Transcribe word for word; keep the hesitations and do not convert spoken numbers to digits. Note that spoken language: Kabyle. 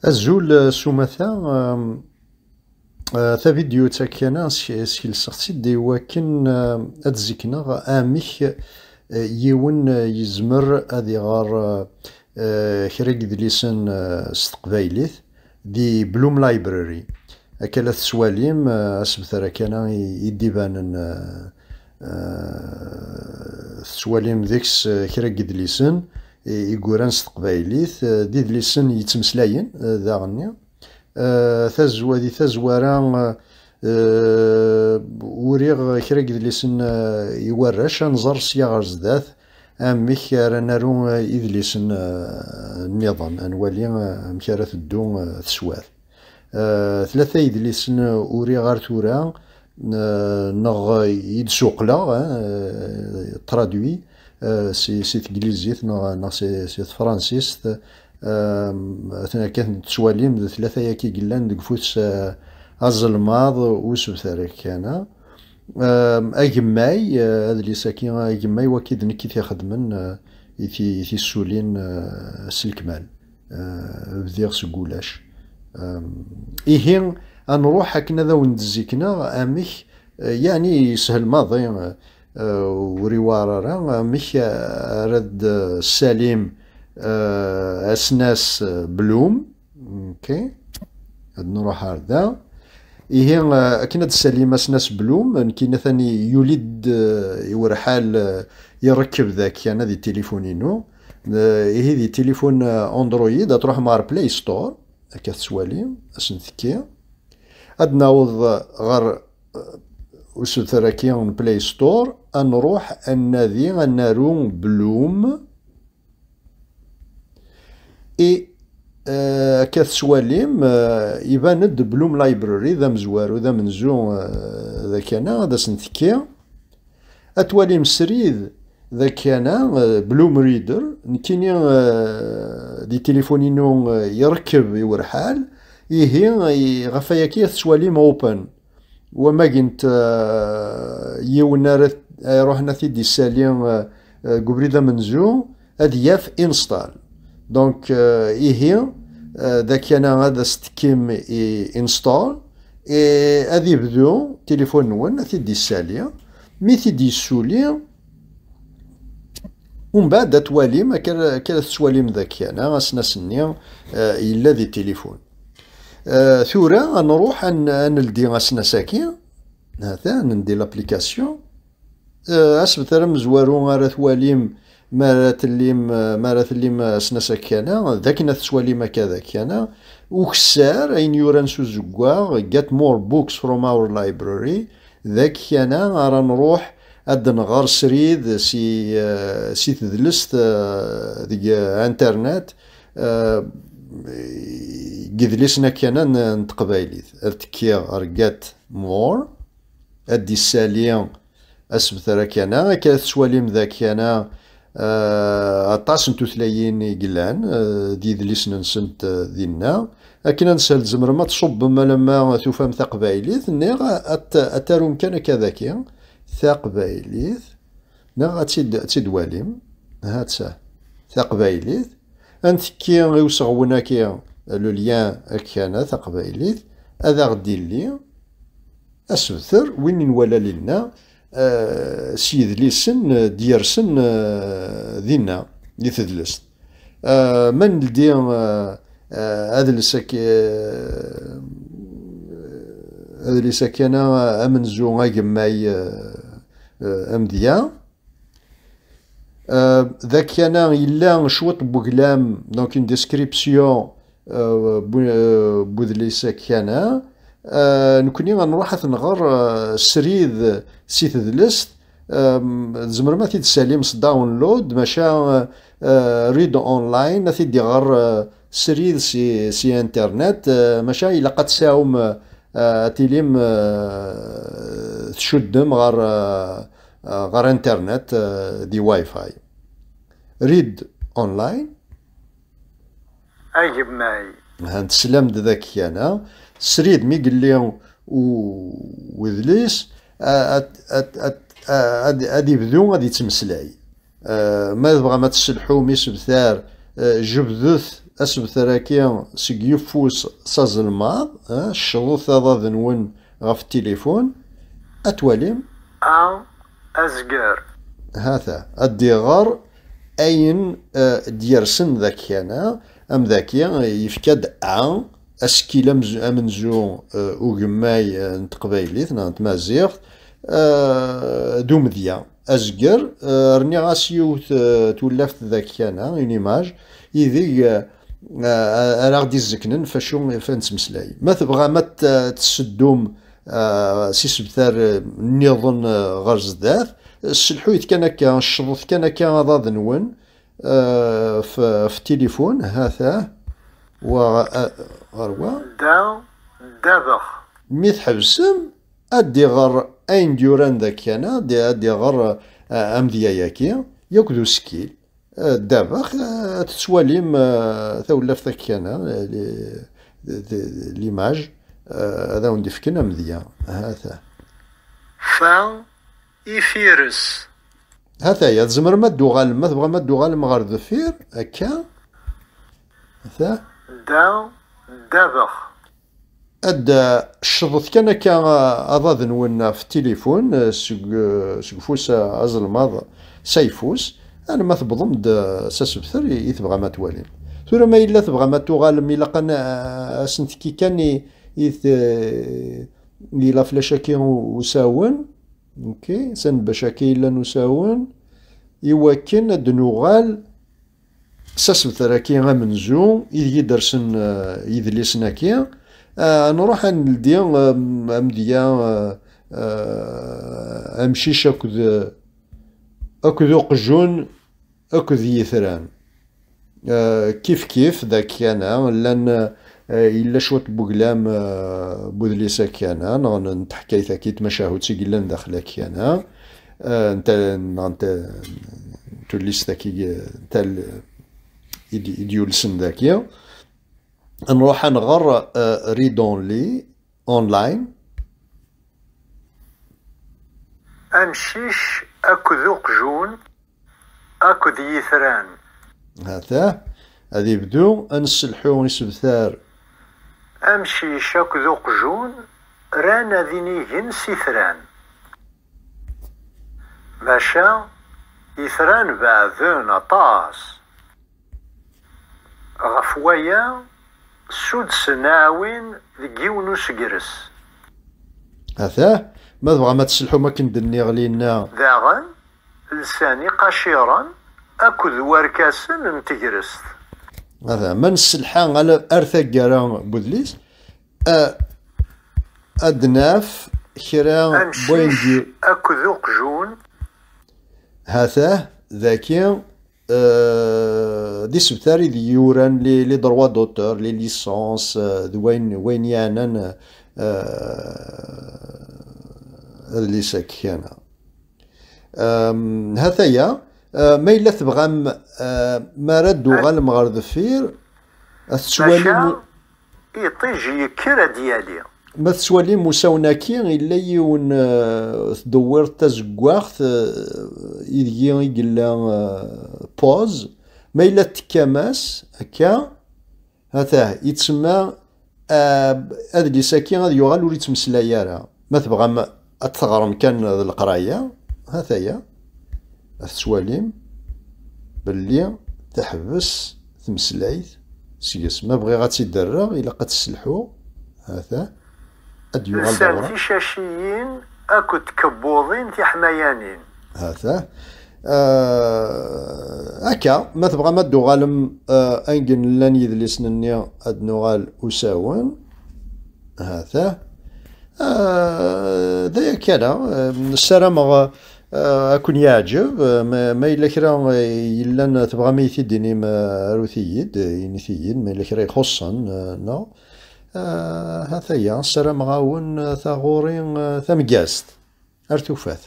Azul, eh, s umata, eh, eh, tavidyut-agi-a s-, skelseɣ-tt-id i wakken, eh, ad d-zikneɣ amek, eh, yiwen, eh, yezmer ad iɣer, eh, eh, kra n yedlisen, eh, s teqbaylit di Bloom Library. Akka la tettwalim, eh, asebter akkana i, i d-ibanen, eh, eh, tettwalim deg-s, eh, kra n yedlisen i, i yuran s teqbaylit, eh, d idlisen yettmeslayen, eh, daɣenni. Eh, tazwa-, di tazwara, eh, eh, uriɣ kra n yedlisen, eh, i warrac, ad nẓer sya ɣer zdat amek ara naru, eh, idlisen, eh, nniḍen, ad nwali, eh, amek ara teddu, eh, teswat. Eh, tlata yedlisen uriɣ ar tura, eh, neɣ i d-suqleɣ, eh, traduit, eh, si, si teglizit neɣ, neɣ si, si tefransist. Eh, atan akka tettwalim d tlata-yagi yellan deg ufus, eh, azelmaḍ usebter akkana. Eh, agemmay, eh, adlis-agi agemmay waki d nekk i t-ixedmen, eh, i t-, i t-issulin, eh, s lekmal. Eh, bdiɣ seg ulac. Em, ihi, ad nruḥ akken ad awen-d-zikneɣ amek, eh, yeɛni yeshel maḍi, eh, ur iwɛer ara, amek ara d-ssalim, eh, asnas, eh, Bloom. Ok. Ad nruḥ ar da. Ihi, eh, akken ad d-ssalim asnas Bloom, nekkini atan yuli-d, eh, iwerḥal, eh, irekkeb daki, ana di tilifun-inu. Eh, ihi di tilifun, eh, Android, ad truḥem ɣer Play Store, akka tettwali, ad sen-tekki. Ad naweḍ ɣer, eh, usebter-agi n Play Store, ad nruḥ ad nadi, ad naru Bloom. I, eh, akka tettwalim, eh, iban-d Bloom Library d amezwaru, d amenzu, eh, d akana, ad asen-tekki. Ad twalim srid d akana, eh, Bloom Reader, nekkini, eh, di tilifun-inu, eh, irekkeb iwerḥal, ihi, i, ɣef ayaki ad tettwalim open. Wama gint, eh, yiwen ara t-, iruḥen ad t-id-issali, eh, eh, deg ubrid amenzu, ad yaf install. Donc, eh, ihi, eh, d akana ad as-tekkim i install, et ad ibdu tilifun-nwen, ad t-id-issali. Mi t-id-yessuli, umbeɛd ad twalim, akka, akka tettwalim d akana, asnas-nni, eh, yella di tilifun. Eh, tura ad nruḥ ad n-, ad neldi asnas-agi. Hata, ad neldi l'application. Eh, asebter amezwaru ara twalim mi ara tellim, eh, mi ara tellim, eh, asnas akkana, d akken ad tettwalim akka d akkana. Ukessar, ayen yuran s uzeggaɣ, Get more books from our library, d akkana ara nruḥ ad nɣer srid si, eh, si tedlest, eh, deg internet, eh, deg yidlisen akkana n, n teqbaylit. Ad tekkiɣ ar Get more, ad d-issali asebter akkana, akka tettwalim d akkana, eh, aṭas n tutlayin i yellan, eh, d yidlisen-nsent, eh, dinna. Akken ad neshel, tzemrem ad tṣubbem alamma tufam taqbaylit, niɣ ad t-, ad tarum kan akka daki, taqbaylit, neɣ ad tt-id-, ad tt-id-walim. Ha-tt-a, taqbaylit. Ad ntekki i useɣwen-agi, le lien akkana, taqbaylit, ad aɣ-d-illi asebter, win i nwala linna, eh, s yidlisen, eh, d-yersen, eh, dinna, di tedlest. Eh, ma neldi, eh, eh, adles ak-, eh, adlis akkana amenzu agemmay, eh, eh, amedya. Eh, d akkana yella cwiṭ n weglam, donc une description, eh, bu-, eh, n wedlis akkana. Eh, nekni ad nruḥ ad t-nɣer, eh, srid si tedlest. Em, tzemrem ad t-id-tessalim s download, maca, eh, read online, ad t-id-iɣer, eh, srid si, si internet, eh, maca ilaq ad tesɛum, eh, ad tilim, eh, tcuddem ɣer, eh, eh, ɣer internet, eh, di Wi-Fi. Read online. Agemmay. Ha, teslam-d daki kan, ha? Srid mi yelli u-, wedlis, a-, ad, ad, ad, ad, ad ibdu ad yettmeslay. Eh, ma tebɣam ad tesselḥum isebtar, eh, jebdet asebter-agi seg yeffus s azelmaḍ, eh, ccḍet aḍad-nwen ɣef tilifun, ad twalim. A, azger. Hata, ad d-iɣer ayen, eh, d-yersen daki kan, eh, am daki, yefka-d A, asekkil amz-, amenzu, eh, ugemmay, eh, n teqbaylit neɣ n tmaziɣt, eh, d umedya. Azger, eh, rniɣ-as yiwet, eh, tullaft daki kan, une image, ideg, eh, eh, ara ɣ-d-izzeknen f acu f nettmeslay. Ma tebɣam ad t-, ad tesseddum, eh, s isebtar, eh, nniḍen, eh, ɣer zdat, sselḥuyet kan akka, ccḍet kan akka aḍad-nwen, eh, f, f tilifun, hata, wa, eh, ɣer wa? Da, dabex. Mi tḥebsem, ad d-iɣer ayen d-yuran daki kan, ad d-, ad d-iɣer, eh, amedya-yaki, yakk d usekkil. Eh, dabex, eh, ad tettwalim, eh, tawlaft-agi kan, eh, li-, d-, d-, l'image, eh, ad awen-d-ifken amedya. Hata. Fa, ifires. Hata-ya, tzemrem ad d-uɣalem, ma tebɣam ad d-uɣalem ɣer deffir, akka. Hata. Da, dabex. Ad, eh, ccḍet kan akka, eh, aḍad-nwen ɣef tilifun, eh, seg, eh, seg ufus, eh, azelmaḍ s ayeffus, alma tewwḍem-d, eh, s asebter i, i tebɣam ad twalim. Tura ma yella tebɣam ad tuɣalem, ilaq ad n-, eh, ad sen-tekki kan i, i t-, i la flèche-agi u-, usawen, ok, s anebbac-agi yellan usawen, i wakken ad d-nuɣal s asebter-agi amenzu ideg i d-rsen, eh, yidlisen-agi. Eh, nruḥ ad neldi, eh, amedya, eh, eh, amcic akked, akked uqjun akked yitran. Eh, kif kif, daki kan, llan, eh, yella cwiṭ n weglam, eh, n udlis-agi kan, neɣ n, n teḥkayt-agi, n tmacahut i yellan daxel-agi kan, eh, n ta-, neɣ n ta-, n tullist-agi, eh, tal-, i d-, i d-yulsen daki. Nruḥ ad nɣer, eh, read only, online. Amcic akked uqjun akked yitran. Hata, ad ibdu ad nesselḥu isebtar. Amcic akked uqjun ran ad inigen s itran. Maca, itran beɛden aṭas. Ɣef waya, ssudsen aɛwin deg yiwen usegres. Ata, ma tebɣam ad tesselḥum akken d-nniɣ linna. Daɣen, lsan iqaciren akked warkasen n tegrest. Ata, ma nesselḥa ala ar taggara n udlis, a-, ad naf kra n wayen d-, amcic akked uqjun. Hata, daki, eh, d isebtar i d-yuran les, les droits d'auteur, les licences, eh, d wayen, wayen yeɛnan, eh, adlis-agi kan. Em, hataya, eh, ma yella tebɣam, eh, mi ara d-tuɣalem ɣer deffir, ad tettwalim. Maca, iṭij yekker ad d-yali. Ma tettwalim usawen-agi, yella yiwen, eh, tdewwirt tazeggaɣt, eh, ideg i yella, eh, pause. Ma yella tekkam-as akka, atah, yettsemma, eh, adlis-agi ad yuɣal ur yettmeslay ara. Ma tebɣam ad teɣrem kan d leqraya, hataya, ad tettwalim belli teḥbes tmeslayt seg-s. Ma bɣiɣ ad tt-id-rreɣ, ilaq ad tt-sselḥuɣ. Hata, ad d-yuɣal d awraɣ. Lsan ticaciyin akked tkebbuḍin tiḥmayanin. Hata. Ah, akka, ma tebɣam ad d-tuɣalem, ah, angen llan yidlisen-nni, ad d-nuɣal usawen. Hata. Ah, d aya kan, ah, ssarameɣ, ah, ad ken-yeɛǧeb. Ah, ma, ma yella kra, ah, yellan tebɣam i yi-t-id-inim, ah, arut-iyi-d, init-iyi-d, ma yella kra ixuṣṣen, ah, neɣ, ah, hataya, ssarameɣ-awen, ah, taɣuri, ah, tameggazt. Ar tufat.